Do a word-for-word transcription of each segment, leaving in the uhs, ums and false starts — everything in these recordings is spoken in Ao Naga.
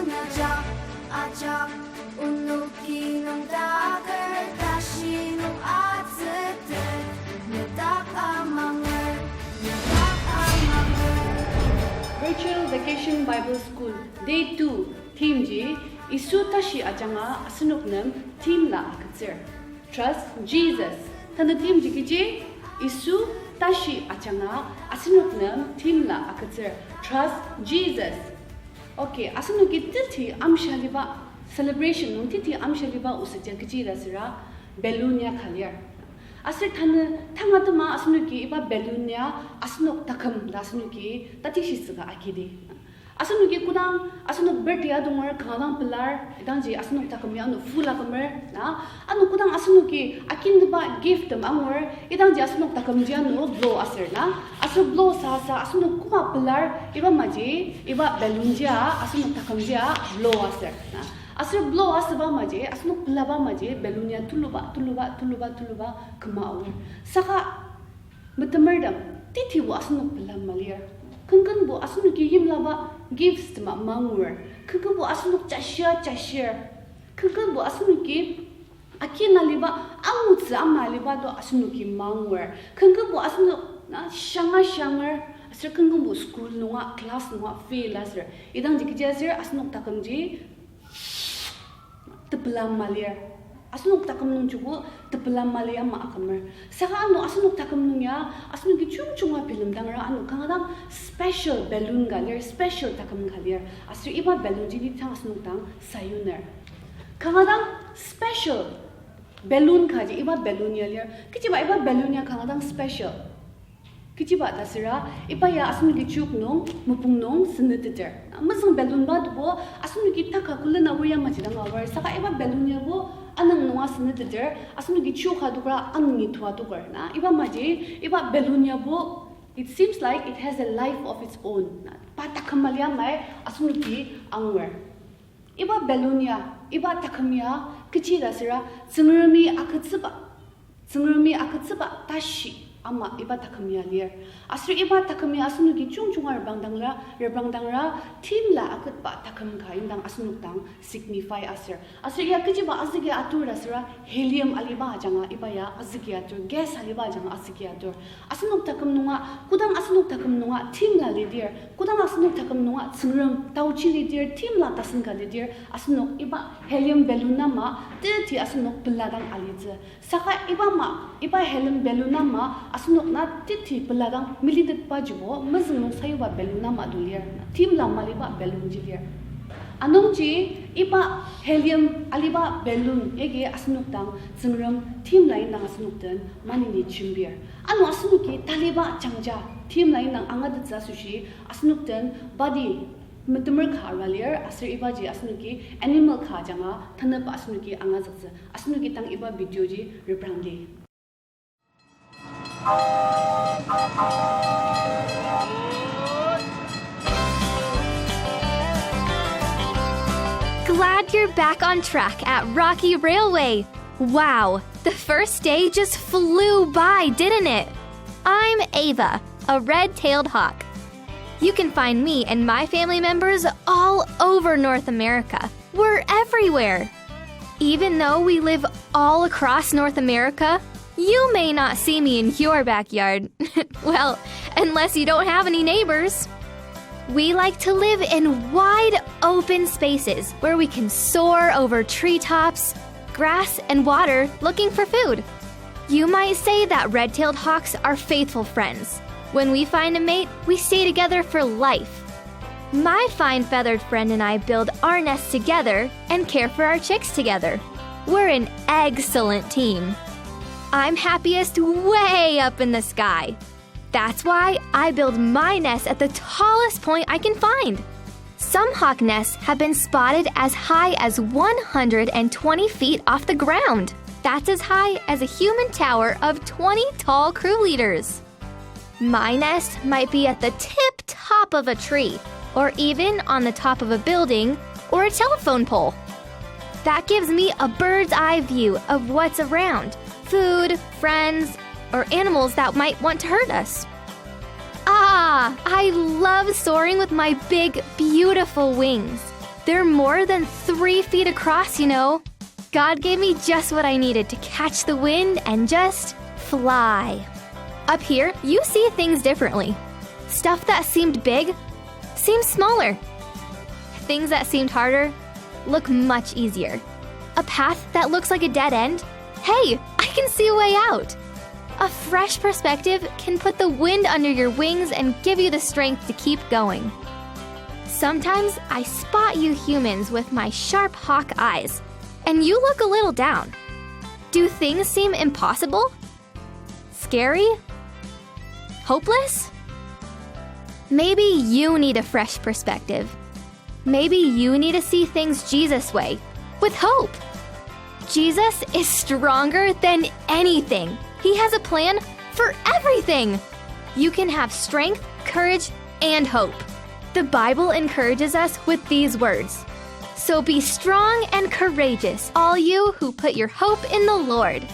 Ajak, ajak, onoki nüngdaker tashi nung atsütet, nedak amanger, nedak amanger. Virtual Vacation Bible School Day two theme ji, Yisu tashi ajanga asenok nem theme la agütsür. Trust Jesus. Tanü theme ji kechi, Yisu tashi ajanga asenok nem theme la agütsür. Trust Jesus. Okay, asenoki teti amsha liba, celebration nung teti amsha liba osettsü kechi ta süra, balloon ya ka lir. Aser tanü tanga tema asenoki iba balloon ya asenok taküm ta asenoki tatishitsüka agidi. Asenoki kodang asenok birthday adonger kanga dang pelar, idangji asenok taküm ya ano full akümer, na? Ano kodang asenoki akinba gift tem angur, idangji asenok takümji ano blow aser, na? Aser blow sasa asenok koma pelar, iba maji, iba balloon jia asenok takümjia blow aser, na? Aser blow asüba maji, asenok pelaba maji, balloon ya tuluba, tuluba, tuluba, tuluba küma aor. Saka metemertem, tetibo asenok pela malir. Kenkenbo asenoki yimlaba gifts tema mangur. Kenkenbo asenok jashia jashir. Kenkenbo asenoki akina liba, angutsü ama liba to asenoki mangur. Kenkenbo asenok na shanga shanger, aser kenkenbo school nunga, class nunga fail aser, idangji kechi aser asenok takümji tepela malir. Asenok taküm nung joko tepela mali ama akümer. Saka ano asenok taküm nung ya, asenoki jungjunga bilemdangra ano kanga dang special balloon ka lir, special taküm ka lir. Aser iba balloon ji ni tang asenok dang sayuner. Kanga dang special balloon kaji iba balloon ya lir. Kechiba iba balloon ya kanga dang special. Kechiba ta süra, iba ya asenoki chiyok nung, mopung nung senüteter. Mezüng balloon ba tobo, asenoki taka külena aor yamaji dang aor, saka iba balloon yabo anüng nunga senüteter, asenoki chiyok adokra anüngi tua adoker. Na, iba maji, iba balloon yabo, it seems like it has a life of its own. Na, pa taküm mali amai asenoki angur. Iba balloon ya, iba taküm ya, kechi ta süra, Tsüngremi agütsüba, Tsüngremi agütsüba tashi ama iba taküm ya lir. Aser iba taküm ya asenoki jungjunga reprangdangra, reprangdangra, timla agütba taküm ka indang asenok dang signify aser. Aser ya kechiba azügi atur ta süra helium aliba ajanga iba ya azügi atur, gas aliba ajanga azügi atur. Asenok taküm nunga, kodang asenok taküm nunga timla lidir, kodang asenok taküm nunga Tsüngrem taochi lidir, timla tasen ka lidir, asenok iba helium balloon ama teti asenok peladang alitsü. Saka iba ama, iba helium balloon ama asenok na teti peladang melitetba jibo mezüng nung sayuba balloon ama to lir, timla maliba balloon ji lir. Anungji iba helium aliba balloon yagi asenok dang Tsüngrem timla indang asenok den maneni jembir. Ano asenoki taliba jangja timla indang angatettsü asoshi asenok den body metemer ka arua lir, aser ibaji asenoki animal ka ajanga tanüba asenoki angazüktsü. Asenoki tang iba video ji reprangdi. Glad you're back on track at Rocky Railway. Wow, the first day just flew by, didn't it? I'm Ava, a red-tailed hawk. You can find me and my family members all over North America. We're everywhere. Even though we live all across North America, you may not see me in your backyard. Well, unless you don't have any neighbors. We like to live in wide open spaces where we can soar over treetops, grass, and water looking for food. You might say that red-tailed hawks are faithful friends. When we find a mate, we stay together for life. My fine feathered friend and I build our nest together and care for our chicks together. We're an excellent team. I'm happiest way up in the sky. That's why I build my nest at the tallest point I can find. Some hawk nests have been spotted as high as one hundred twenty feet off the ground. That's as high as a human tower of twenty tall crew leaders. My nest might be at the tip top of a tree, or even on the top of a building or a telephone pole. That gives me a bird's eye view of what's around, food, friends, or animals that might want to hurt us. Ah, I love soaring with my big, beautiful wings. They're more than three feet across, you know. God gave me just what I needed to catch the wind and just fly. Up here, you see things differently. Stuff that seemed big seems smaller. Things that seemed harder look much easier. A path that looks like a dead end, hey, I can see a way out. A fresh perspective can put the wind under your wings and give you the strength to keep going. Sometimes I spot you humans with my sharp hawk eyes, and you look a little down. Do things seem impossible? Scary? Hopeless? Maybe you need a fresh perspective. Maybe you need to see things Jesus' way, with hope. Jesus is stronger than anything. He has a plan for everything. You can have strength, courage, and hope. The Bible encourages us with these words: "So be strong and courageous, all you who put your hope in the Lord."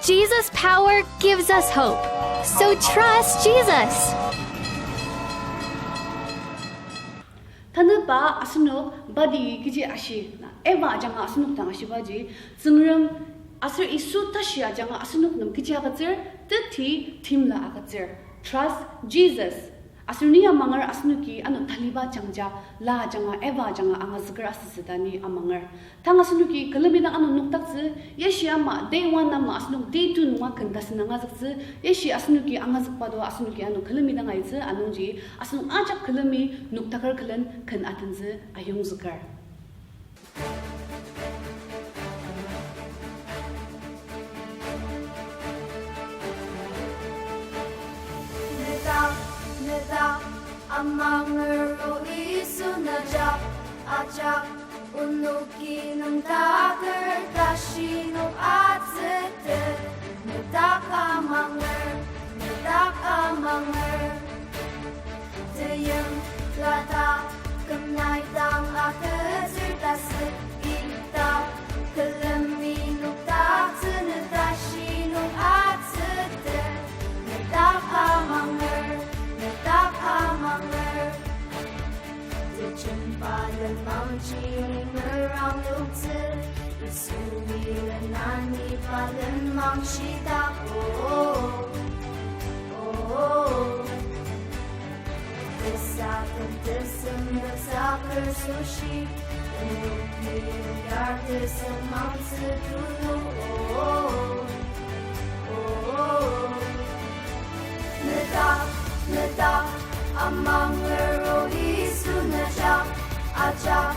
Jesus' power gives us hope. So trust Jesus. Tanüba asenok body kechi ashi, na, Eva ajanga asenok dang ashibaji, Tsüngrem aser Yisu tashi ajanga asenok nem kechi agütsür, teti timla agütsür. Trust Jesus. Aser ni amanger asenoki ano taliba jangja la ajanga, Eva ajanga angazüker asütsü ta ni amanger. Tang asenoki külemi dang ano nokdaktsü, yashi ama day one ama asenok day two nunga ken tasen angazüktsü, yashi asenoki angazükba to asenoki ano külemi dang aitsü, anungji asenok ajak külemi nokdaker külen ken atentsü ayongzüker. Nedak, nedak, amanger o Yisu nejak, ajak, onoki nüngdaker tashi nung atsütet. Nedak amanger, nedak amanger. Teyiplata, kümnai dang agütsür tasü ita, külemi nokdaktsü ne tashi nung atsütet. Nedak amanger, nedak amanger. Tejen pa lenmangji ni merangloktsü, Yisui lenani pa lenmang shitak, oh, oh, oh. Tesaken tesem tesaker sushi, onoki nüngdar tesem mangtsü tulu, oh, oh, oh. Nedak, nedak, amanger o Yisu nejak, ajak,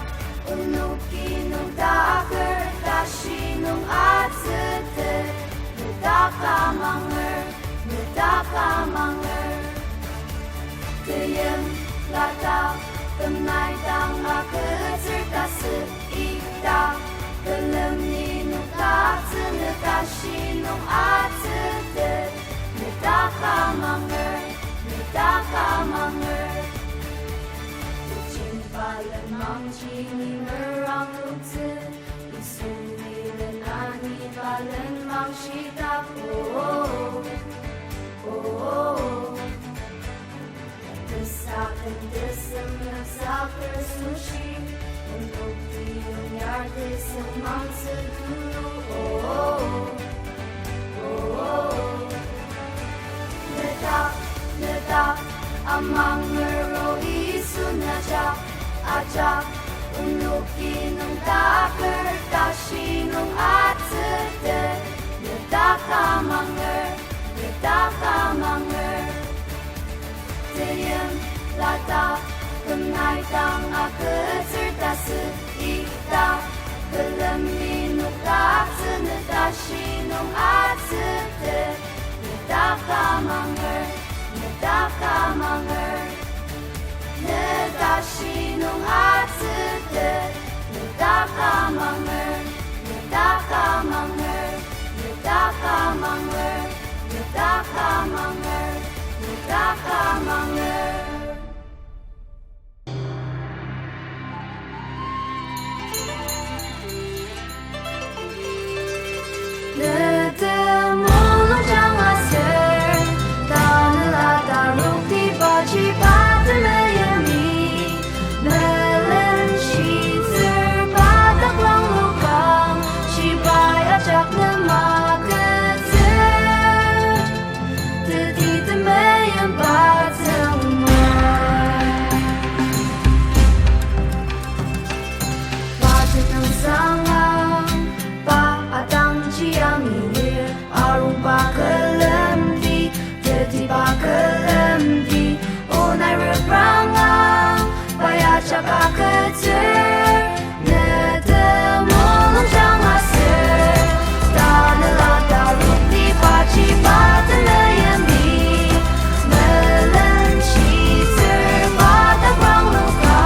onoki nüngdaker tashi nung atsütet. Nedak amanger, nedak amanger. Teyiplata, kümnai dang agütsür tasü ita, külemi nokdaktsü ne tashi nung atsütet. Nedak amanger, nedak amanger. Tejen pa lenmangji ni merangloktsü, Yisui lenani pa lenmang shitak, oh, oh, oh. Tesaken tesem tesaker sushi, onoki nüngdar tesem mangtsü tulu, oh, oh, oh. Nedak, nedak, amanger o Yisu nejak, ajak, onoki nüngdaker tashi nung atsütet. Nedak amanger, nedak amanger. Teyiplata, kümnai dang agütsür tasü ita, külemi nokdaktsü ne tashi nung atsütet. Nedak amanger, nedak amanger. Ne tashi nung atsütet. Nedak amanger, nedak amanger, nedak amanger, nedak amanger, nedak amanger. Ne temulung jang aser, tanela taruktibaji pa temeyemi, melen shi Ter, ne temulung jang aser, tanela taruki paji pa temeimi, melenshi ter pa takrang luka,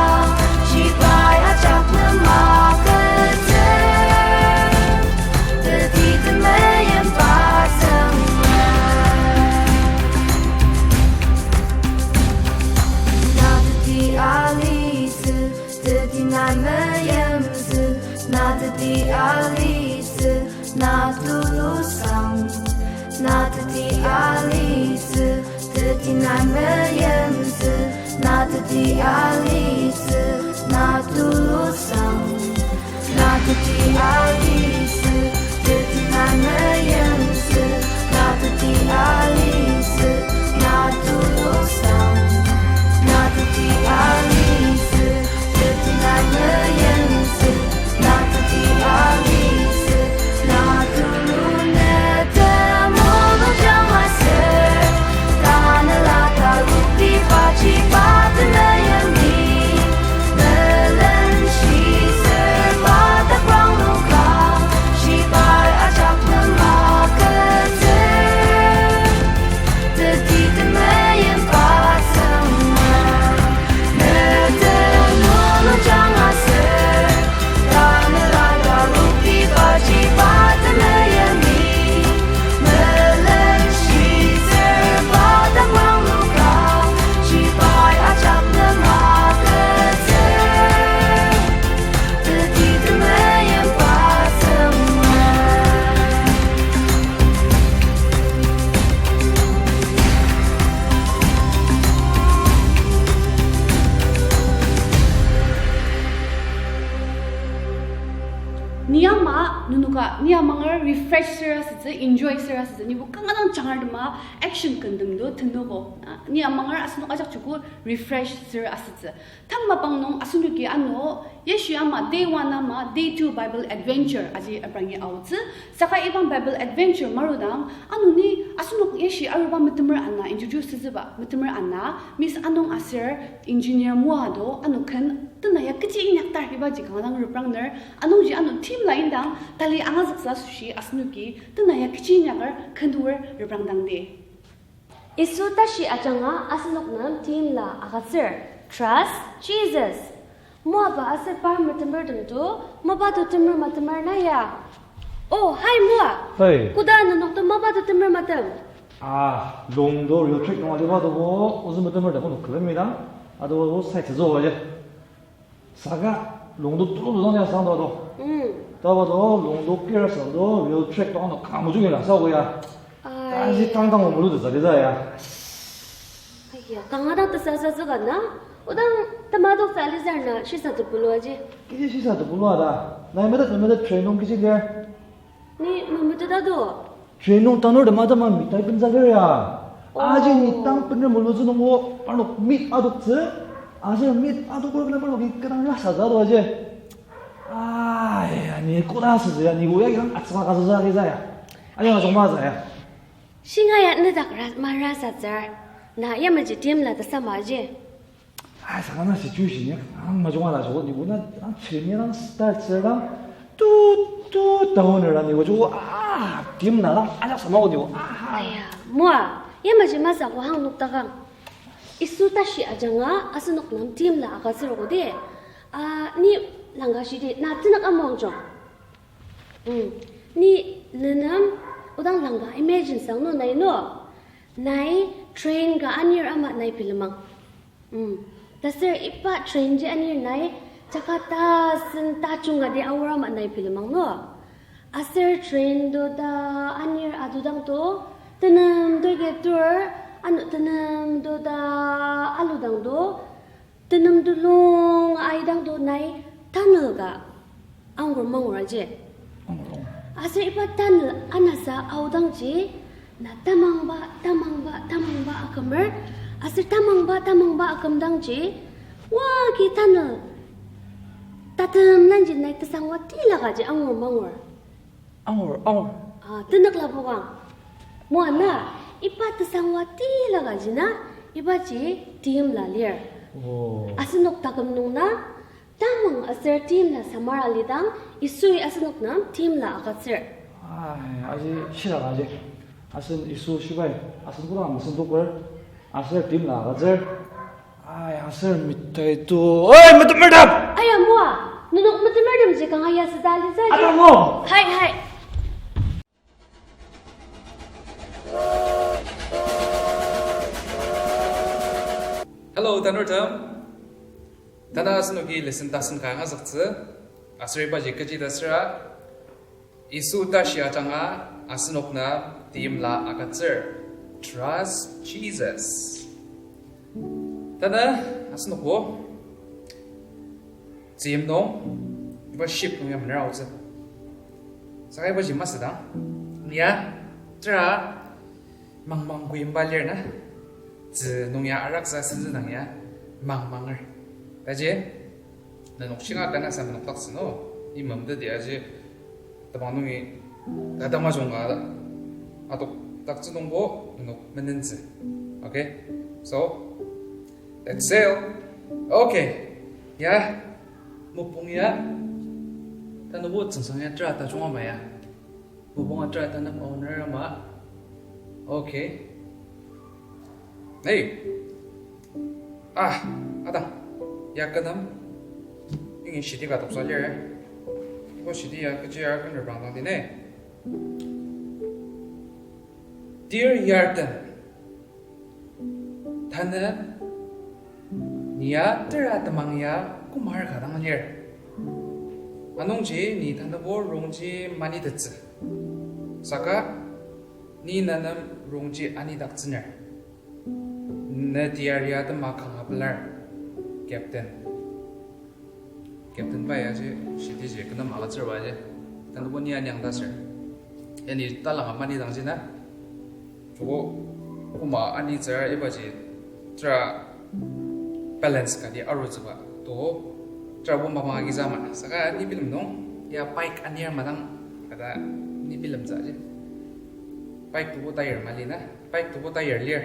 shibai ajak nem aketer, teti temeim pa zünger. Na teti alitsü, teti nai meimtsü, na teti alitsü, na tulusang. Na teti alitsü, teti nai meimtsü, na teti alitsü, na tulusang. Na teti alitsü, teti nai meimtsü, na teti alitsü, na tulusang. Na teti alitsü, teti nai meimtsü, na teti alitsü, na tulu ne temulung jang aser, tanela taruki paji pa temeimi, melenshi ter pa takrang luka, shibai ajak nem aketer, teti temeim pa zünger. Ne temulung jang aser, tanela taruki paji pa temeimi, melenshi ter pa takrang luka, shibai ajak nem aketer, teti temeim pa zünger. Ni ama, nenoka, ni amanger refresh sür asütsü, enjoy sür asütsü, nibo kanga dang jangar tema action kentem to tenüko. Ah, ni amanger asenok ajak joko refresh sür asütsü. Tang mapang nung asenoki ano, yashi ama day one ama day two Bible adventure aji aprangi aotsü. Saka iba Bible adventure marudang, ano ni asenok yashi aruba metemer ana introduce tsütsüba, metemer ana, Miss Anung aser Engineer Moa do, ano ken tena ya kechi inyak tar ibaji kanga dang reprangner, anungji ano theme la indang, tali angazüktsü asoshi asenoki tena ya kechi inyaker ken toer reprangdangdi. Yisu tashi ajanga asenok nem theme la agütsür, Trust Jesus. Moa pa aser par metemertem to, mapa to temer matemer na ya. Oh, hi Moa. Hey. Koda nenok to mapa to temer matem? Ah, Longdo rail track nung aliba to bo, ozü metemertem onok külemidang, ado side tsüzo aji. Saka Longdo tulu dang ya sang do do. Mm. Taba do Longdo kir sang do rail track dang ano kanga mojungi la sa ko ya. Ai. Taji tang dang mulu de zali za ya. Aiya, kanga dang tesa sa züka na? Odang temadok sa alizar na shisa tepulu aji. Kechi shisa tepulu ada. Nai metet metet train nung kechi lir. Ni memeteta do? Train nung tanur tema tema mitai benza lir ya. Oh. Aji ni tang bener mulutsü nungo parnok mit adoktsü. Aser mit adok kena parnok ni kadang rasa za do aji. Aiya, ni koda asütsü ya, ni oya kidang atsüka kasa za ki za ya. Aji na jongma za ya. Shinga ya nedak ra-, mara satsür. Na yamaji theme la tesama aji. Ai, saka na situation ya, ang majunga la joko, ni bo na, ang chini ang start sir dang, tu, tu, down ra ni bo joko, ah, theme na dang, ajak sama ko ni bo, ah. Aya, Moa, yamaji masü ko hang noktakang. Yisu tashi ajanga, asenok nem theme la agütsür ko di. Ah, ni langka shidi, na tenük amuang jong. Mm. Ni nenem odang langka imagine sang no nai no. Nai train ka anir ama nai bilemang. Mm. Taser iba train ji anir nai jaka tasen tajung ka di aor ama nai bilemang no. Aser train to ta anir adudang to, tenem to ke tur, ano tenem to ta aludang to, tenem tulung aidang to nai tunnel ka angur mangur aji. Angur, angur. Aser iba tunnel anasa aodangji na tamangba, tamangba, tamangba akümer. Aser tamangba, tamangba akümdangji wagi tunnel tatem lanji nai tesangwa tila kaji angur mangur. Angur, angur. Ah, tenük la bokang. Moa na, iba tesangwa tila kaji na, ibaji theme la lir. Oh. Asenok taküm nung na, Tamang aser timla samar alidang, Yisui asenok nem timla agütsür. Ai, aji, shitak aji. Asen Yisu shibai, asen kodang mesendoker, aser timla agütsür. Ai, aser mitai to. Oi, metemertem! Aya, moa, nenok metemertemji kanga ya süda alitsü ji. Atang mo! Hai, hai. Hello, tanurtem. Tanü asenoki lesson tasen ka angazüktsü. Aser ibaji kechi ta süra, Yisu tashi ajanga asenok nem timla agütsür. Trust Jesus. Tanü asenokbo tzüyim nung, iba ship nung ya mener aotsü. Saka ibaji masüdang, ya, tera mangmang kuyimba lir na, tzü nung ya araksa süzüdang ya mangmanger. Taji, nenok shinga kana sa menokdaktsü no, imam teti aji, temang nungi, tatama jungka, atok daktsü nungbo, nenok menentsü. Okay? So, let's sail. Okay. Ya, mopung ya, tanübo tsüngsang ya tera tajung ama ya. Mopung atra tanep owner ama. Okay. Hey. Ah, atang. Ya kü nem. Ingi shidi ka toksa lir. Ko shidi ya kechi ya kü nürbang dang dine. Dear Yarden. Tanü, ni ya tera temang ya kumar ka dang lir. Anungji ni tanübo rongji manitettsü. Saka, ni nenem rongji anidaktsüner. Ne teyari atema kanga pelar, Captain. Captain pai aji, shitiji kü nem agütsür ba aji. Tanübo ni aniang ta sür. Yani talanga mani dangji na. Joko koma anitsür ibaji tera balance kati arutsüba. To, tera bo mapang agi zama. Saka ni bilemdang, ya bike anir madang, kata ni bilemtsü aji. Bike to bo tire mali na. Bike to bo tire lir.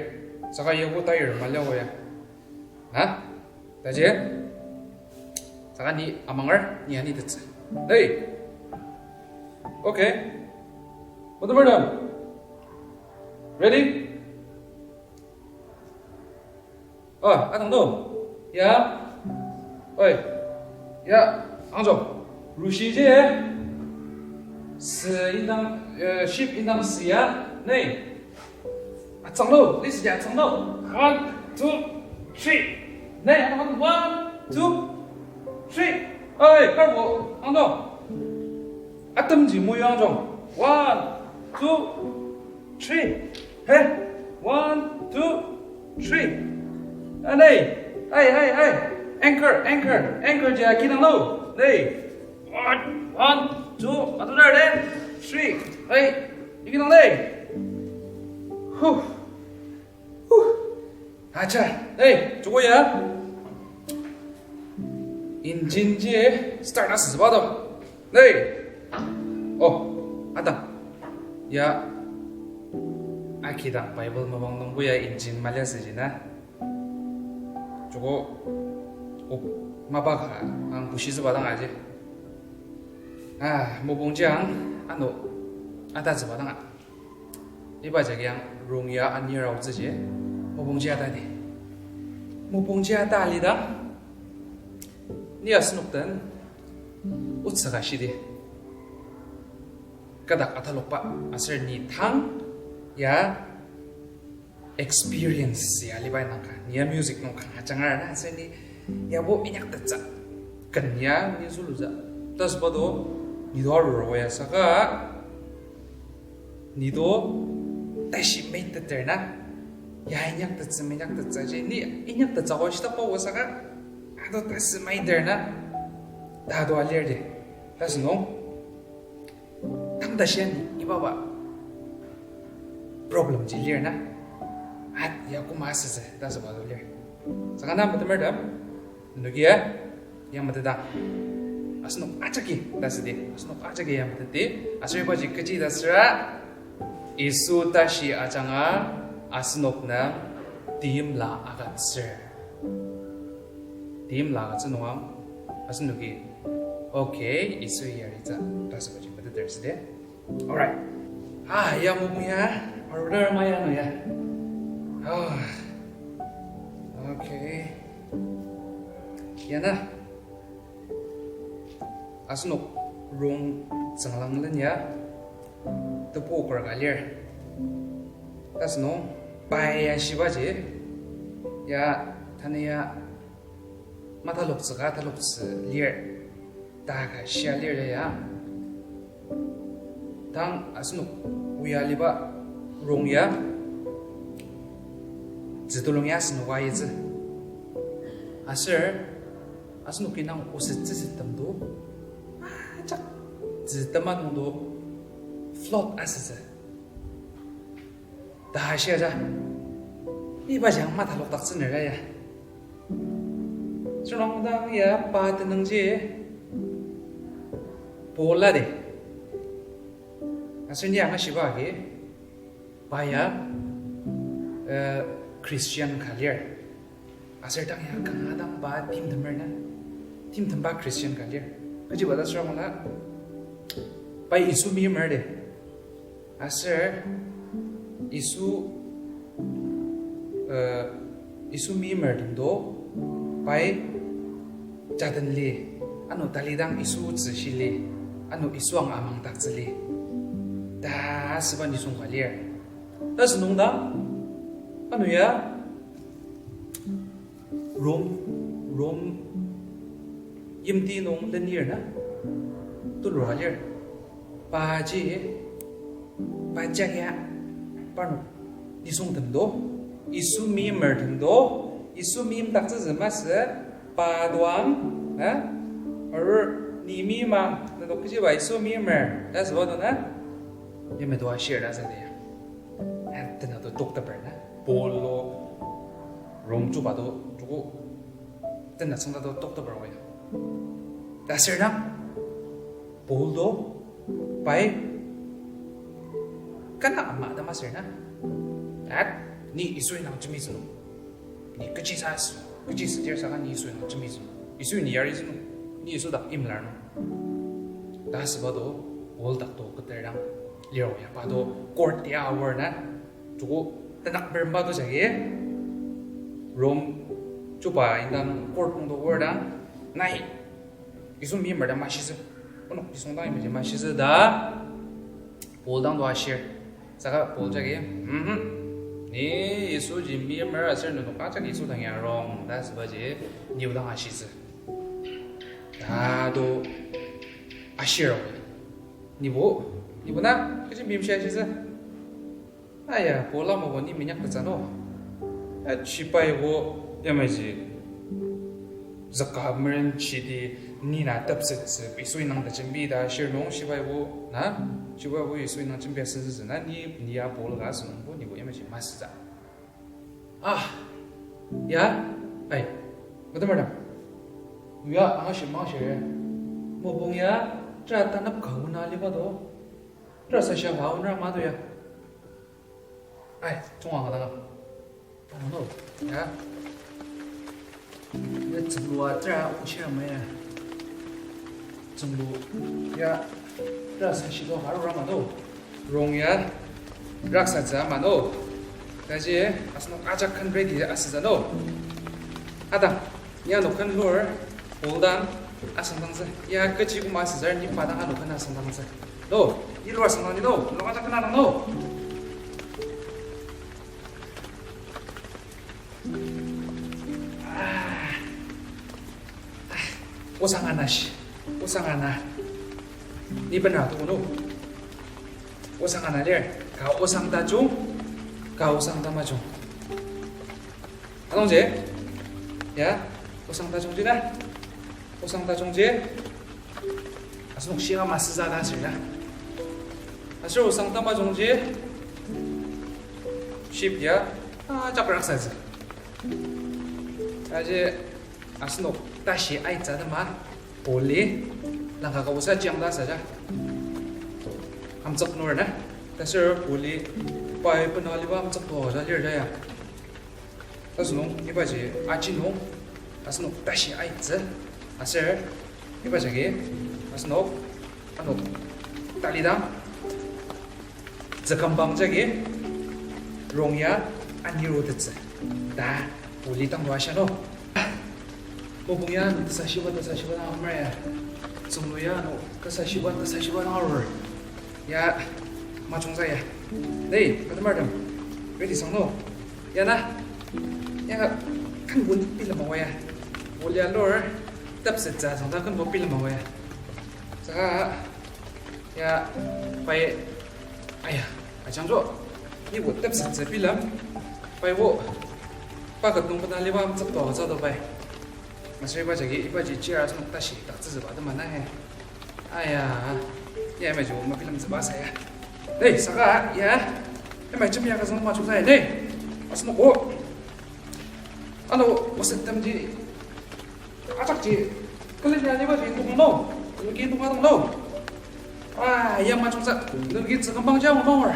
Saka ya bo tire mali ago ya. Ha? Taji? Saka ni amanger, ni anitettsü. Hey! Okay. Madam, madam. Ready? Oh, atang do. Ya. Oi. Ya, angjo. Rushi je. Sü indang, eh, ship indang sü ya. Nei. Atsanglo, list ya atsanglo. One, two, three. Nei, one, two, three. Oi, karbo, angdo. Atemji moyang jong. One, two, three. Hey, one, two, three. Ah, nei. Hey, hey, hey. Anchor, anchor, anchor ji akidang lo. Nei. One, one, two, atu dar de. Three. Hey, ikidang le. Huh. Huh. Acha, hey, joko ya. Engine ji start asüba do. Hey. Oh, atang. Ya. Akidang Bible mapang nungbo ya engine mali asüji na. Joko, oh, mapa ka, ang bushitsüba dang aji. Ah, mopungji ang, ano, atatsüba dang a. Iba jagi ang rong ya anir aotsüji, mopungji ata di. Mopungji ata alidang, ni asenok den, otsü ka shidi. Kadak atalokba, aser ni tang, ya, experience ya aliba indang ka, ni ya music nung kanga jangar na, aser ni yabo inyaktettsü. Ken ya ni zulutsü. Tasüba do, ni do arur ya saka, ni do tashi meiteter na. Ya inyaktettsü, meinyaktettsü ji, ni inyaktettsü ko shita pa o saka, ado tashi meiter na. Ta do alir di. Tasünung. Tang ta shiani, ibaba problem ji lir na. At ya koma asütsü, ta süba do lir. Saka na metemer dam, nokia, ya meteta. Asenok ajaki, ta südi, asenok ajaki ya meteti. Aser ibaji kechi ta süra, Yisu tashi ajanga, asenok nem, timla agütsür. Timla agütsü nungang, Asenoki, okay, Yisu yaritsü ta asübaji meteter süde. Alright. Ah, ya mopung ya, order maya no ya. Ah. Okay. Yana. Asenok rong tsünglang len ya, tebu kar ka lir. Tasünung, pai ya shibaji, ya, tanü ya, mataloktsü ka taloktsü lir, ta ka shia lir ya. Tang asenok oa liba rong ya, tzü tulung ya asenok oa yitsü. Aser, asenoki nang osettsüsettem to, ajak tzü tema nung to float asütsü. Ta shia ja, iba jang matalokdaktsü nera ya. Sünung dang ya pa tenüngji Paul la de. Aser ni angashiba agi, pa ya, eh, Christian ka lir. Aser tang ya kanga dang pa timtemer na, timtemba Christian ka lir. Kechiba ta sürangla, pai Yisu meimer de. Aser Yisu, eh, Yisu meimer tongdo, pai jaden li, ano talidang Yisu tzü shi li, ano Yisu ang amangdaktsü li, ta asüba nisung ka lir. Tasünung dang, ano ya, Rom, Rom yimti nung lenir na, tulur alir. Paji, pa jagi ya, parnok nisungtem do, Yisu meimertem do, Yisu meimdaktsütsü masü, pa doang, eh? Arur ni meima, na do kechiba Yisu meimer ta asüba do na? Yimya do ashir ta asüdi ya. Eh, tena do tokteper na. Paul o, Rom chuba do, chuko, tena tsüngda do tokteper oya. Ta asür na, Paul do, pai, kana ama ta masür na. At, ni Yisu indang jembitsü nung. Ni kechi sa sü, kechi südir saka ni Yisu indang jembitsü nung. Yisu ni yaritsü nung. Ni Yisu dak imlar nung. Ta asüba do, Paul dak do keter dang liro ya pa do court ya award na. Chuko tenük beremba do jagi, Rom chuba indang court nung do award dang, nai, Yisu meimer ta mashitsü. Onok nisung dang imaji mashitsü ta, Paul dang do ashir. Saka Paul jagi, mhm, ni Yisuji meimer aser nenok ajak Yisu dang ya arung ta asübaji, ni odang ashitsü ta do ashir. Nibo, nibo na, kechi meimshi ashitsü. Aya, Paul amabo ni minyaktettsü no. A, shibaibo, yamaji, züka meren shidi, ni na tepsettsü, Yisu indang tajembi ta ashir nung shibaibo, na? Shibaibo Yisu indang jembi asütsü na, ni, ni ya Paul ka asünungbo, nibo yamaji masütsü. Ah, ya, ai, metemer dang. Ya, angashi mashi ya. Mopung ya, tera tanep ka ona aliba do. Tera sashia ka onra ma do ya. Ai, tsünga ka dang. Ano, ya. Ya tsünglua tera onshia ma ya. Tsünglu, ya, tera sashi do harura ma do. Rong ya, raksatsü ama no. Taji, asenok ajak ken ready asütsü no. Adang, ya no ken lur, Paul dang asüngdangtsü. Ya kechi koma asütsü, ni pa dang ano ken asüngdangtsü. No, ni lur asüngdang ni no, no ajak ken adang no. Osang ana shi, osang ana. Ni bena tu no. Osang ana lir, ka osang tajung, ka osang tamajung. Anungji, ya, osang tajungji na. Osang tajungji, asenok shinga masütsü ta asür na. Aser osang tamajungji, ship ya, ajak raksatsü. Aji asenok tashi aitsa tema, Pauli, langka ka osa jiang ta saja. Amtsük nung na, taser Pauli, pai bena aliba amtsük to ja lir ja ya. Tasünung, ibaji aji nung, asenok tashi aitsa. Aser, iba jagi, asenok, ano, talidang, tsükümbang jagi, rong ya anirotettsü. Ta, oli tang wa shano. Mopung ya ano tesashiba, tesashiba dang amer ya. Tsünglu ya ano tesashiba, tesashiba dang arur. Ya, majungtsü ya. Hey, madam, madam. Ready sangno. Ya na. Ya ka, kan won bilem awa ya. Wol ya lur. Tepsettsü sangta kan won bilem awa ya. Saka, ya, pai, aya, ajangjo. Ni won tepsettsü bilem. Pai wo. Paket nung bena liba amtsük to, za to pai. Masür iba jagi, iba ji chair asenok tashi, taktsütsüba atema na he. Aya, ya, imaji oma bilemtsüba sa ya. Hey, saka, ya. Imaji jembi ya ka song ma chuksa ya, hey. Asenok o. Ano, waset temji. Ajakji. Kali ya, iba ji nung no. Nung ki nung no. Ah, ya ma chuksa. Nung ki tsükümbang ja nung no.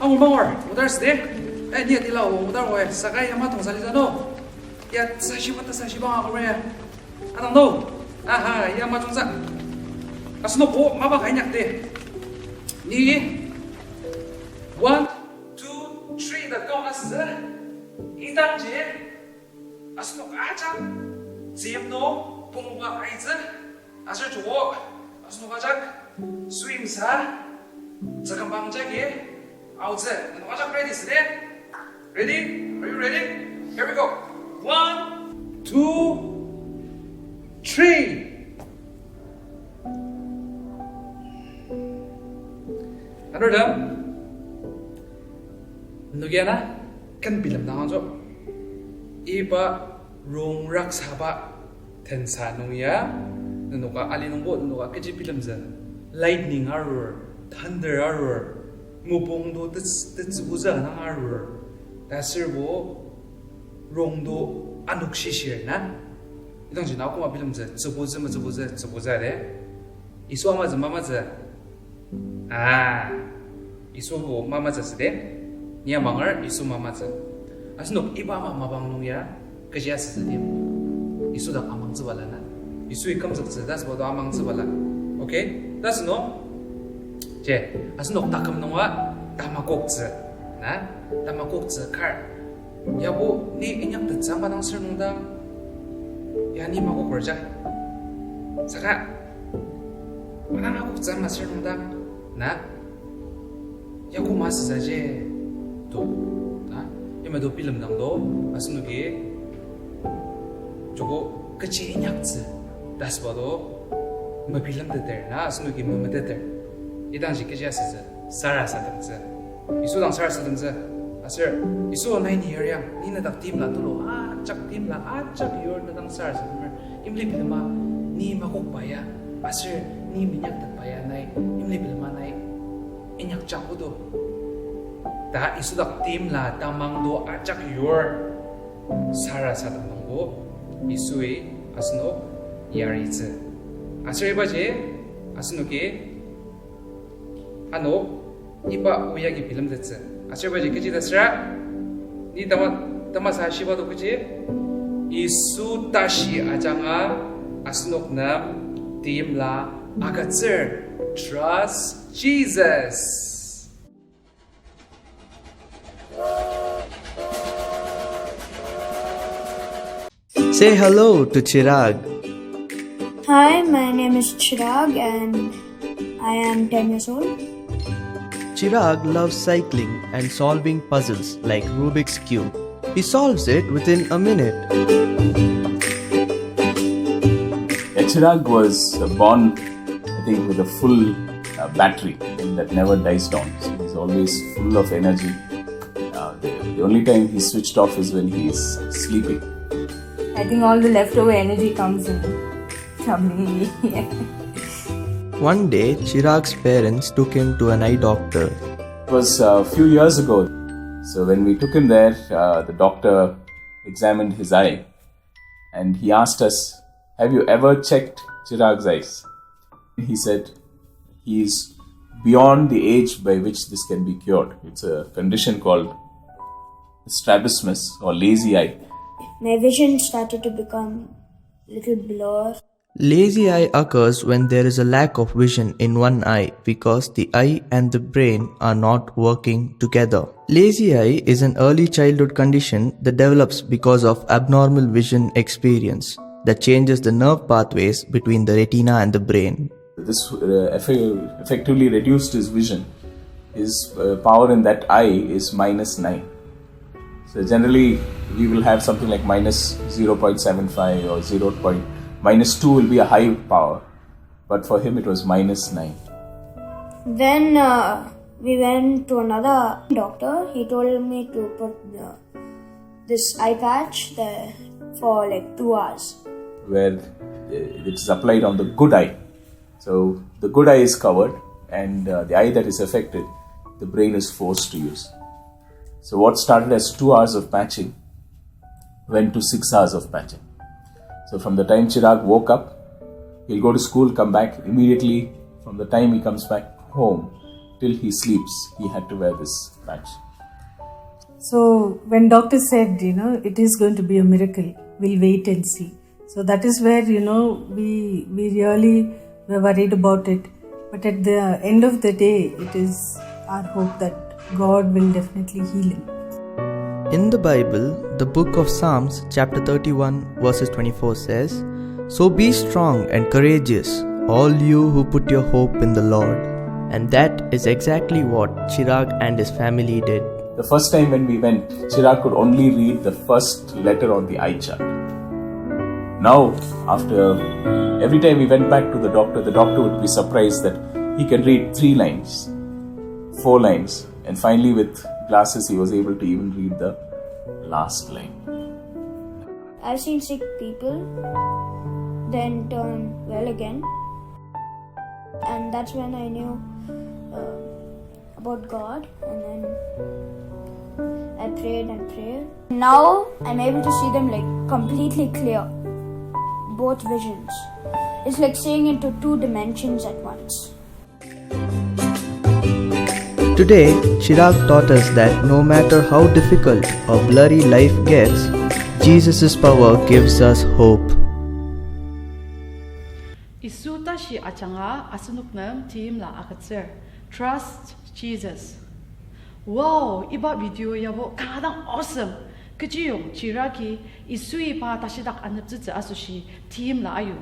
Angu mangor, mudar side. Eh, ni atila o mudar o, eh, saka ya matong sali sano. Ya, tesashiba, tesashiba angu ya. Anang no. Aha, ya matong sa. Asenok o, mapa ka inyak de. Ni, one, two, three, ta count asütsü. Idangji, asenok ajak, zim no, pungba aitsü. Aser joko, asenok ajak, swim sa, tsükümbang jagi, aotsü. Nenok ajak ready side? Ready? Are you ready? Here we go. One, two, three. Another time. Nenoki ana, ken bilemdang angjo. Iba rong raksaba tensa nung ya, nenoka ali nungbo nenoka kechi bilemtsü. Lightning arur, thunder arur, mopung to tets-, tetsübutsü nang arur. Ta aserbo rong to anok shishir na. Idangji na akoma bilemtsü, tsübutsü, metsübutsü, tsübutsü de. Yisu amatsü, mamatsü. Ah, Yisu bo mamatsü süde. Ni amanger Yisu mamatsü. Asenok iba ama mapang nung ya, kechi asütsü tim. Yisu dak amangtsübala na. Yisui kümzüktsü, ta asüba to amangtsübala. Okay? Ta asünung? Je, asenok taküm nunga tamakoktsü. Na? Tamakoktsü kar. Yabo ni inyaktettsü ama dang sür nungdang, ya ni makoker ja. Saka, manang akoktsü ama sür nungdang, na, yako masütsü je, to, na, yamato bilemdang to, asenoki, joko kechi inyaktsü, ta asüba to, mebilemteter, na, asenoki memeteter. Idangji kechi asütsü, sarasademtsü. Yisu dang sarasademtsü. Aser, Yisu nai ni yariang, ni nedak timla tulu, ajak timla, ajak yur nedang sarasademer. Imli bilema, ni makokba ya, aser ni minyaktetba ya nai, imli bilema nai, inyakjak odo. Ta Yisu dak timla tamang to ajak yur sarasadem nungbo, Yisui asenok yaritsü. Aser ibaji, asenoki, ano, iba o yagi bilemtettsü. Aser ibaji kechi ta süra, ni tama, tamasa shiba to kechi, Yisu tashi ajanga asenok nem timla agütsür. Trust Jesus. Say hello to Chirag. Hi, my name is Chirag and I am ten years old. Chirag loves cycling and solving puzzles like Rubik's Cube. He solves it within a minute. Yeah, Chirag was, uh, born, I think, with a full, uh, battery that never dies down. So he's always full of energy. Uh, the, the only time he's switched off is when he's sleeping. I think all the leftover energy comes in from me. One day, Chirag's parents took him to an eye doctor. It was a few years ago. So when we took him there, uh, the doctor examined his eye and he asked us, "Have you ever checked Chirag's eyes?" He said, "He is beyond the age by which this can be cured." It's a condition called strabismus or lazy eye. My vision started to become little blur. Lazy eye occurs when there is a lack of vision in one eye because the eye and the brain are not working together. Lazy eye is an early childhood condition that develops because of abnormal vision experience that changes the nerve pathways between the retina and the brain. This, uh, effe-, effectively reduced his vision. His, uh, power in that eye is minus nine. So generally, we will have something like minus zero point seven five or zero point, minus two will be a high power. But for him, it was minus nine. Then, uh, we went to another doctor. He told me to put the, this eye patch there for, like, two hours. Where, uh, it's applied on the good eye. So the good eye is covered, and, uh, the eye that is affected, the brain is forced to use. So what started as two hours of patching went to six hours of patching. So from the time Chirag woke up, he'll go to school, come back immediately. From the time he comes back home till he sleeps, he had to wear this patch. So when doctor said, you know, it is going to be a miracle, we'll wait and see. So that is where, you know, we, we really were worried about it. But at the end of the day, it is our hope that God will definitely heal him. In the Bible, the book of Psalms, chapter thirty-one, verses twenty-four says, "So be strong and courageous, all you who put your hope in the Lord." And that is exactly what Chirag and his family did. The first time when we went, Chirag could only read the first letter on the eye chart. Now, after, every time we went back to the doctor, the doctor would be surprised that he can read three lines, four lines, and finally with glasses he was able to even read the last line. I've seen sick people then turn well again, and that's when I knew, uh, about God, and then I prayed and prayed. Now I'm able to see them, like, completely clear, both visions. It's like seeing into two dimensions at once. Today, Chirag taught us that no matter how difficult or blurry life gets, Jesus' power gives us hope. Yisu tashi ajanga asenok nem timla agütsür. Trust Jesus. Wow, iba video yabo kanga dang awesome. Kechiyong Chiragi Yisui pa tashidak aneptsütsü asoshi timla ayu.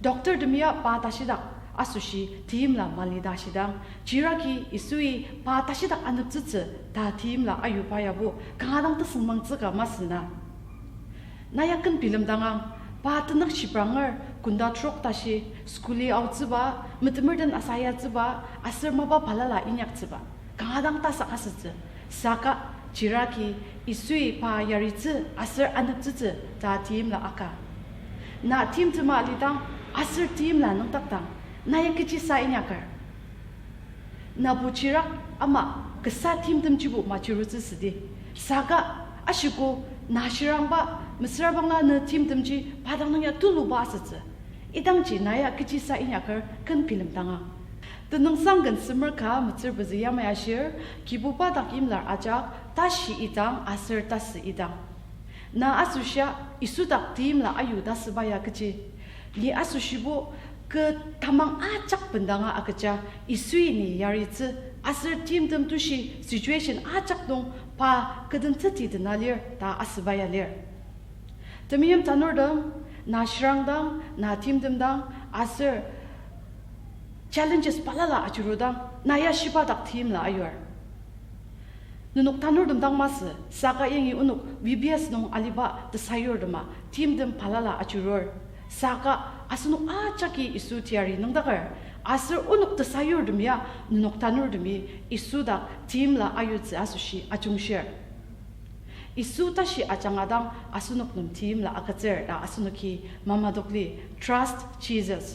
Doctor temia pa tashidak asoshi timla mali ta shidang, Chiragi Yisui pa tashidak aneptsütsü ta timla ayuba yabo kanga dang tesüngmangtsü ka masü na. Na ya ken bilemdangang, pa tenük shibranger kunda trok tashi, skuli aotsüba, metemertem asayatsüba, aser mapa balala inyaktsüba, kanga dang tasak asütsü. Saka Chiragi Yisui pa yaritsü aser aneptsütsü ta timla aka. Na timtema alidang aser timla nüngdakdang, na ya kechisa inyaker? Nabo Chirag ama kasa timtemjibo machirutsü südi. Saka ashiko na shirangba mesüra bangla ne timtemji pa dang nung ya tuluba asütsü. Idangji na ya kechisa inyaker ken bilemdangang. Tenüngsang ken semer ka metsür pezü yamai ashir, Kibuba dak imlar ajak tashi idang aser tasü idang. Na asoshia Yisu dak timla ayu ta süba ya kechi? Ni asoshibo kü tamang ajak bendanga agüja Yisui ni yaritsü aser timtem tushi situation ajak nung pa kü den teti dena lir ta asüba ya lir. Temeim tanurtem, na shirangdang, na timtemdang, aser challenges balala ajurudang, na ya shiba dak timla ayur? Nenok tanurtem dang masü, saka yangi onok V B S nung aliba tesayurtema timtem balala ajurur. Saka asenok ajaki Yisu teyari nüngdaker, aser onok tesayurtem ya nenok tanurtemi Yisu dak timla ayutsü asoshi ajungshir. Yisu tashi ajanga dang asenok nem timla agütsür ta asenoki mamadokli. Trust Jesus.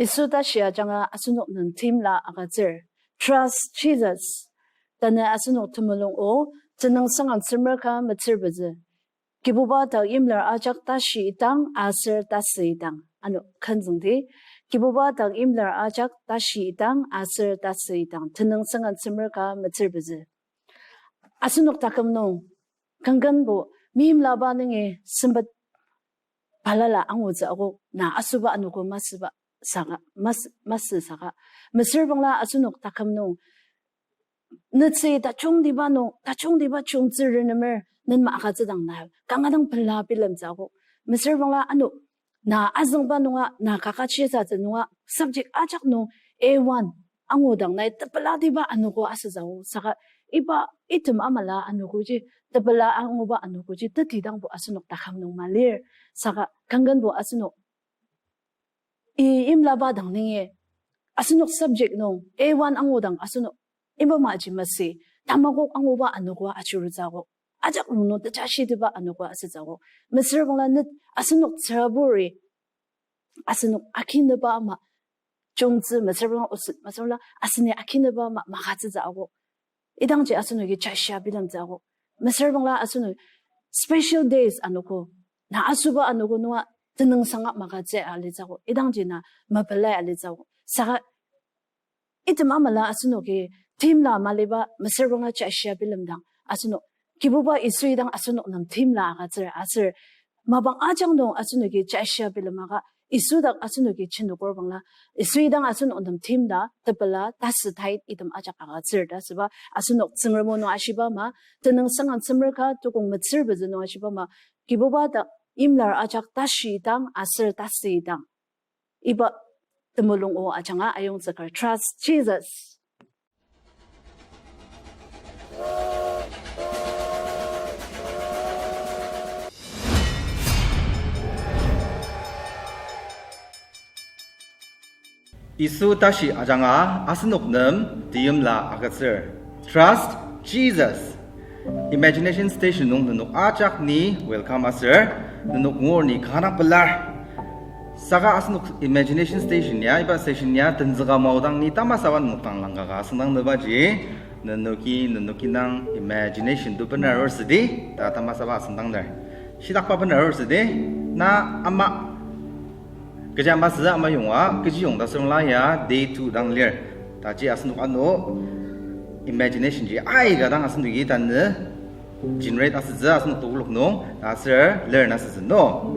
Yisu tashi ajanga asenok nem timla agütsür. Trust Jesus. Tanü asenok temulung o, Tenüngsang Ksümer ka metsür pezü. Kibuba dak imlar ajak tashi idang aser tasü idang. Ano, kenzüngdi. Kibuba dak imlar ajak tashi idang aser tasü idang. Tenüngsang Ksümer ka metsür pezü. Asenok taküm nung Kangkenbo, meimlaba nungi sempet balala angutsü akok, na asoba anogo masüba saka, mas-, masü saka. Mesüra bangla asenok taküm nung, netsü tajungtiba nung, tajungtiba chiyungtsü renemer, nenma agütsüdang na, kanga dang pela bilemtsü akok. Mesüra bangla ano, na azüngba nunga, na kakachi satsü nunga, subject ajak nung A one angudang nai tepelatiba anogo asütsü akok. Saka iba item amala anogoji, tepela anguba anogoji, tetidangbo asenok taküm nung malir. Saka kangkenbo asenok i imlaba dang nungi, asenok subject nung A one angudang asenok iba maji masü, tamakok anguba anogo achirutsü akok. Ajak nung nung tejashitiba anogo asütsü akok. Mesüra bangla net asenok tsüraburi, asenok akineba ama chiyungtsü, mesüra bangla oset, mesüra bangla aseni akineba ama magütsütsü akok. Idangji asenoki jashia bilemtsü akok. Mesüra bangla asenok special days anogo, na asoba anogo nunga tenüngsanga magütsü alitsü akok. Idangji na mepelai alitsü akok. Saka item amala asenoki timla maliba mesüra bangla jashia bilemdang asenok Kibuba Yisui dang asenok nem timla agütsür aser mapang ajak nung asenoki jashia bilem aka Yisu dak asenoki chinokur bangla, Yisui dang asenok nem timla, tepela, tasü tait item ajak agütsür ta asüba, asenok Tsüngrem o nung ashiba ama, tenüngsang ansemer ka tukong metsür pezü nung ashiba ama, Kibuba dak imlar ajak tashi dang aser tasü dang. Iba temulung o ajanga ayongzüker, trust Jesus. Yisu tashi ajanga asenok nem teimla agütsür. Trust Jesus. Imagination Station nung nenok ajak ni welcome aser, nenok ngur ni kanga pelar. Saka asenok Imagination Station ya, iba session ya tenzüka maodang ni tamasaba nenok dang langkaka asüngdang nübaji, nenoki, nenoki nang imagination to bener arur südi, ta tamasaba asüngdang ner. Shitakba bener arur südi, na ama kecha masü ama yonga, kechi yong ta sürangla ya day two dang lir. Taji asenok ano imagination ji aika dang asenoki tanü generate asütsü asenok tokolak nung, ta aser learn asütsü no.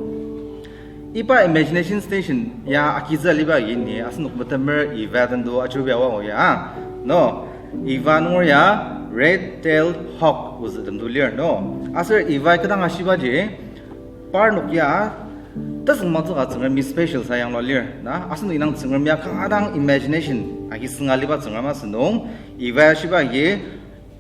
Iba Imagination Station ya agitsü aliba agi ni asenok metemer Eva tendo achubi awa o ya, no. Eva nunger ya red-tailed hawk ozü temdo lir no. Aser Eva kedang ashibaji, parnok ya tasüngmangtsüka Tsüngremi special sa yanglua lir na. Asenok inang Tsüngrem ya kanga dang imagination agi sünga aliba Tsüngrem asünung, Eva ashiba agi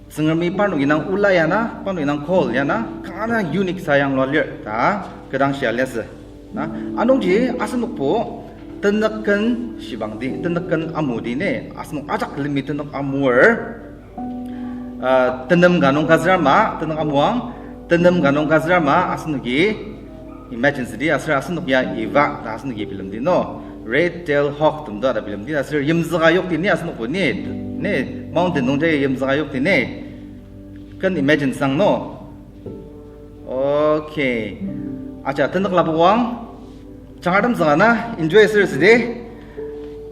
Tsüngremi parnok inang ola ya na, parnok inang call ya na, kanga dang unique sa yanglua lir ta kedang shia liasü. Na, anungji asenokbo tenüken shibangdi, tenüken amudi ne, asenok ajak lemi tenük amur, uh, tenem ka nung kazür ama, tenük amuang, tenem ka nung kazür ama, asenoki imagine südi, aser asenok ya Eva ta asenoki bilemdi no. Red-tailed hawk temdo ta bilemdi, aser yimzüka yokdi ni asenokbo ni, ni mountain nungji yimzüka yokdi ni. Ken imagine sang no. Okay. Acha, tenük labuang. Jangar tem zanga na enjoy asür südi.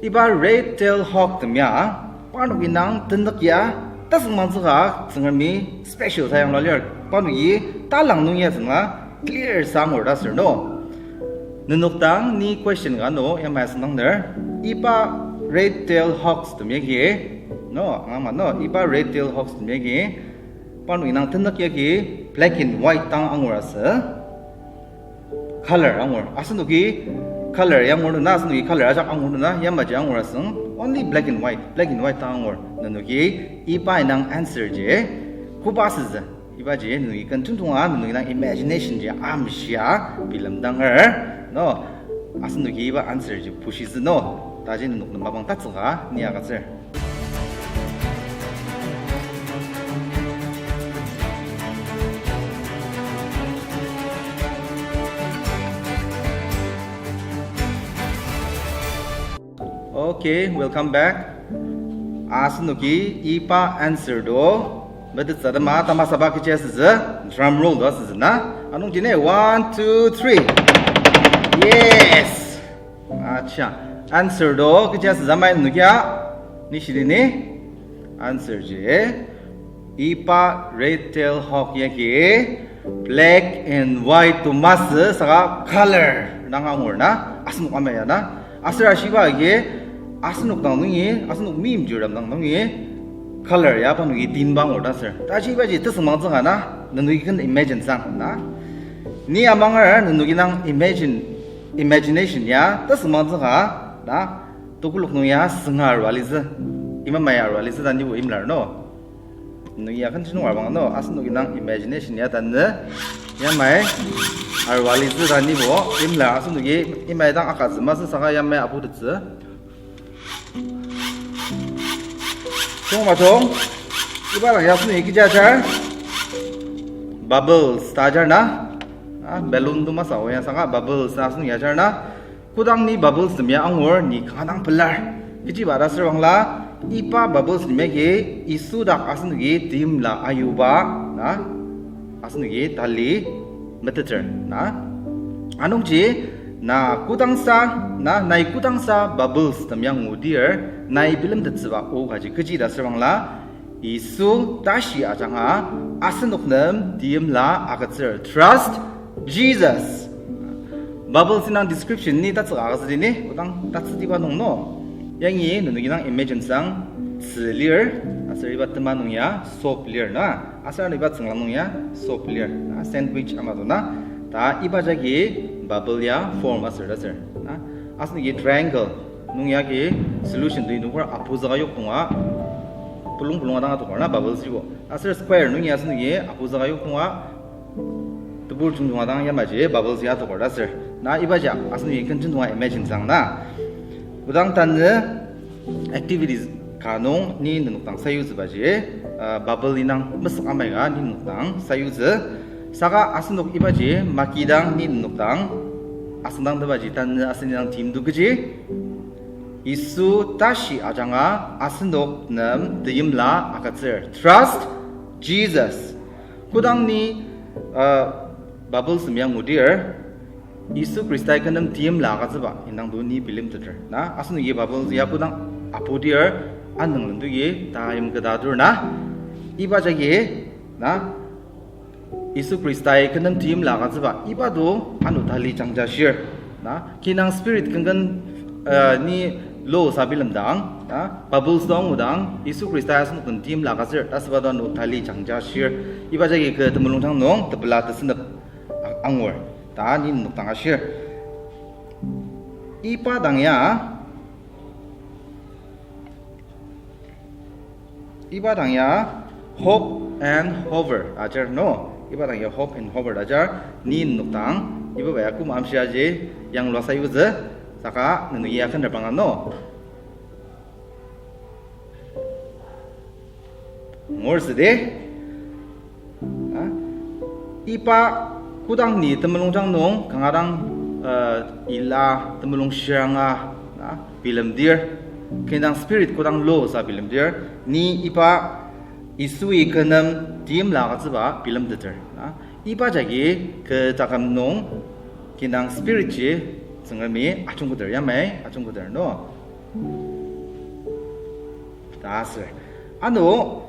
Iba red-tailed hawk tem ya, parnok inang tenük ya tasüngmangtsüka Tsüngremi special sa yanglua lir. Parnoki talang nung ya zünga clear sa angur ta asür no. Nenok dang ni question ka no yamai asüngdang ner. Iba red-tailed hawks tem yagi, no, angama no, iba red-tailed hawks tem yagi, parnok inang tenük yagi black and white dang angur asü. Color angur. Asenoki color ya angur na, asenoki color ajak angur na, yamaji angur asüng, only black and white, black and white dang angur. Nenoki iba inang answer ji koba asütsü. Ibaji nenoki ken tongtonga, nenoki nang imagination ji amshia bilemdanger no, asenoki iba answer ji bushitsü no. Taji nenok nem mapang tatsüka ni agütsür. Okay, welcome back. Asenoki iba answer to metettsü atema tamasaba kechi asütsü, drum roll to asütsü na. Anungji ne, one, two, three. Yes. Acha. Answer to kechi asütsü amai nenokia? Ni shidi ni? Answer ji Iba red-tailed hawk yagi black and white to masü saka color dang angur na, asenok ama ya na. Aser ashiba agi asenok dang nungi, asenok meimchir dang nungi color ya pa nungi timba angur ta sür. Ta ashibaji tesüngmangtsüka na, nenoki ken imagine sang na. Ni amanger nenoki nang imagine, imagination ya tesüngmangtsüka na, tekolak nung ya sünga arua litsü, imamai arua litsü ta nibo imlar no. Nung ya ken chinung arbang no, asenoki nang imagination ya tanü, yamai arua litsü ta nibo imlar, asenoki imai dang akatsü masü saka yamai aputettsü. Tong matong, iba dang ya asenoki kechi ajar, bubbles ta ajar na, ah, balloon to masü o ya saka bubbles ta asenoki ajar na. Kodang ni bubbles nem ya angur, ni kanga dang pelar. Kechiba ta asür bangla, iba bubbles nem yagi Yisu dak asenoki teimla ayuba na, asenoki tali meteter na. Anungji na kodangsa, na nai kodangsa bubbles nem ya ngudir, nai bilemtettsüba o kaji kechi ta asür bangla, Yisu tashi ajanga asenok nem teimla agütsür. Trust Jesus. Bubbles indang description ni tatsüka agütsüdi ni, odang tatsütiba nung no. Yangi nenoki dang imagine sang tzü lir, aser iba tema nung ya soap lir na, aser ano iba tsünglang nung ya soap lir na, sandwich ama to na. Ta iba jagi bubble ya form aser ta sür na. Asenoki triangle nung yagi solution to inoker apuzüka yok tonga, pulung pulunga dang atokar na bubbles jibo. Aser square nung ya asenoki apuzüka yok tonga, tebur jungjonga dang yamaji bubbles ya atokar ta sür. Na ibaji asenoki ken jendonga imagine sang na. Odang tanü activities ka nung ni nenok dang sayutsübaji, uh, bubble indang mesük amai ka ni nenok dang sayutsü. Saka asenok ibaji makidang ni nenok dang asüngdangtebaji tanü asen indang theme to kechi, Yisu tashi ajanga asenok nem teimla agütsür. Trust Jesus. Kodang ni, uh, bubbles nem ya ngudir, Yisu Khristai kü nem teimla agütsüba indang to ni bilemteter na. Asenoki bubbles ya kodang apudir, anüng lentuki taim keta tur na. Iba jagi na, Yisu Khristai kü nem teimla agütsüba iba to ano tali jangja shir na. Kinang spirit kenken, uh, ni lo sa bilemdang na, bubbles dang odang Yisu Khristai asenok nem teimla agütsür ta asüba to ano tali jangja shir. Iba jagi kü temulungjang nung tepela tesünep a-, angur ta ni nenok dang ashir. Iba dang ya, iba dang ya hope and hover ajar no. Iba dang ya hope and hover ajar, ni nenok dang iba ya koma amshi aji yanglua sayutsü, saka nenoki ya ken arbanga no. Ngur südi. A? Iba kodang ni temulungjang nung kanga dang, uh, ila temulung shiranga, a, bilemdir, kinang spirit kodang lo sa bilemdir, ni iba Yisui kü nem teimla agütsüba bilemteter. A? Iba jagi kü taküm nung kinang spirit ji Tsüngremi ajungkoter, yamai ajungkoter no. Ta asür. Ano,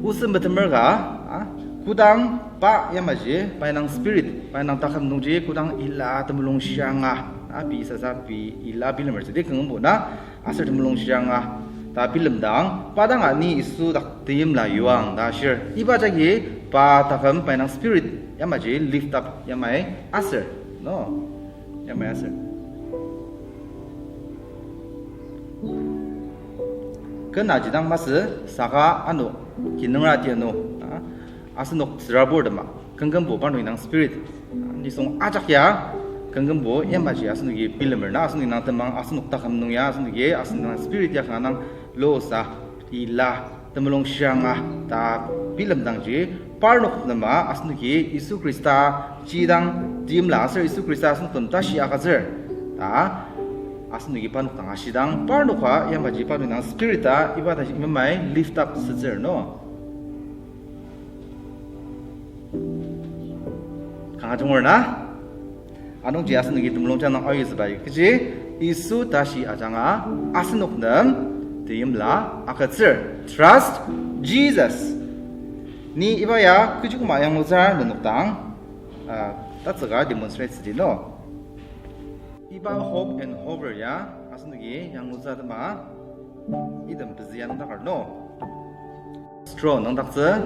osü metemer ka, a, kodang pa yamaji, pa indang spirit, pa indang taküm nungji, kodang ila temulung shiranga, a, pei sasa pei ila bilemer südi küngenbo na, aser temulung shiranga, ta bilemdang, pa danga ni Yisu dak teimla yuang ta ashir. Iba jagi pa taküm pa indang spirit yamaji lift up yamai aser, no? Yamai aser. Kena jidang masü saka ano kinungra tiano, a, asenok tsüraburtema küngenbo parnok indang spirit, a, nisung ajak ya küngenbo yamaji asenoki bilemer na, asenok indang temang asenok taküm nung ya asenoki asenok indang spirit ya kanga dang lo sa ila temulung shiranga ta bilemdangji, parnok nem asenoki Yisu Khrista jidang teimla aser Yisu Khrista asenok den tashi agütsür ta asenoki parnok dang ashidang, parnoka yamaji parnok indang spirit a iba tashi imamai lift up sütsür no. Kanga junger na? Anungji asenoki temulungjang nung ayutsüba kechi, Yisu tashi ajanga asenok nem teimla agütsür. Trust Jesus. Ni iba ya kechi koma yanglutsü nenok dang, ah, tatsüka demonstrate südi no. Iba hop and hover ya, asenoki yanglutsü atema, item pezü ya nüngdaker no. Straw nüngdaktsü,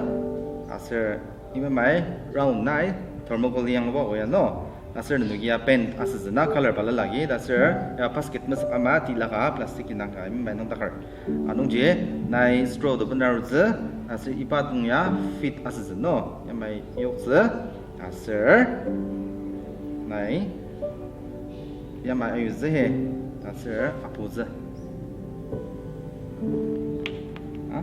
aser iba mai round nai thermocol yanglua oya no. Aser nenoki ya paint asütsü na color balala agi, ta aser ya basket mesük ama tilaka plastic indang ka iba mai nüngdaker. Anungji nai straw to benarutsü, aser iba dong ya fit asütsü no, yamai yoktsü, aser nai yamai ayutsü he, aser aputsü. A?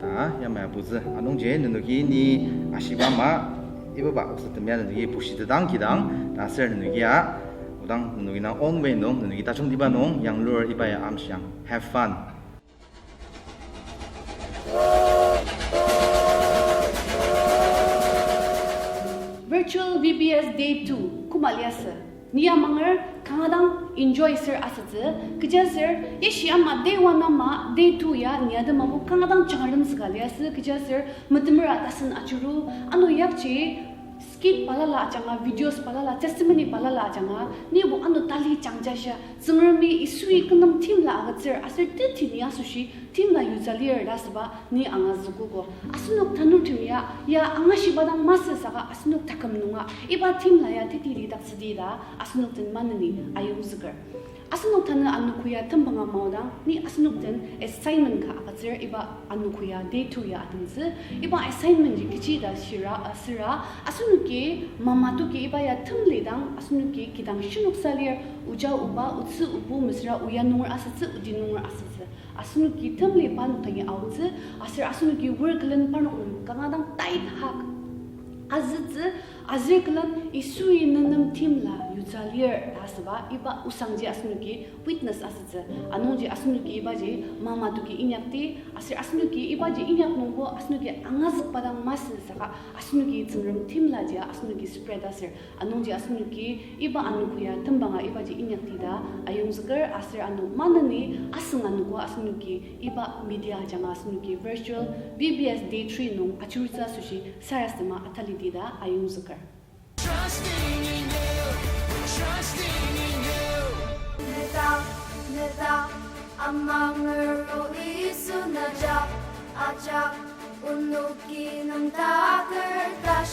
Ta, yamai aputsü. Anungji nenoki ni ashiba ama, ibaba oksütem ya nenoki pushitedang kidang, ta aser nenoki ya, odang nenoki na own way nung, nenoki tajungtiba nung yanglur iba ya amshiang. Have fun. Virtual V B S Day two koma liasü. Ni amanger kanga dang enjoy ser asütsü, kechiaser yashi ama day one ama day two ya ni atema bo kanga dang jangratemsüka liasü, kechiaser metemera tasen ajuru, ano yakji skit balala ajanga, videos balala, testimony balala ajanga, nibo ano tali jangjashia, Tsüngremi Yisui kü nem timla agütsür aser teti ni asoshi timla yuja lir ta asüba ni angazükogo. Asenok tanurtem ya, ya angashiba dang masü saka asenok taküm nunga iba timla ya teti lidaktsüdi ta asenok den maneni ayongzüker. Asenok tanü anogo ya tembanga maodang ni asenok den assignment ka agütsür iba anogo ya day two ya atenzü. Iba assignment ji kechi ta shira, asüra, asenoki mama toki iba ya temlidang asenoki kidang shinoksa lir, oja oba, otsü obu mesüra oya nunger asütsü, odi nunger asütsü. Asenoki temli parnok dangi aotsü, aser asenoki wor külen parnok nem kanga dang tight hug azütsü, aser külen Yisui ne nem timla yuja lir ta asüba iba osangji asenoki witness asütsü. Anungji asenoki ibaji mama toki inyakti, aser asenoki ibaji inyak nungbo asenoki angazükba dang masü saka asenoki Tsüngrem timla jia asenoki spread aser. Anungji asenoki iba anogo ya tembanga ibaji inyakti ta ayongzüker aser ano maneni asüng anogo asenoki iba media ajanga asenoki virtual V B S Day three nung ajurutsü asoshi sarasadema atalidi ta ayongzüker. Trusting in you, trusting in you. Neta, neta, amanger o Yisu najak, ajak, onoki nüngdaker ta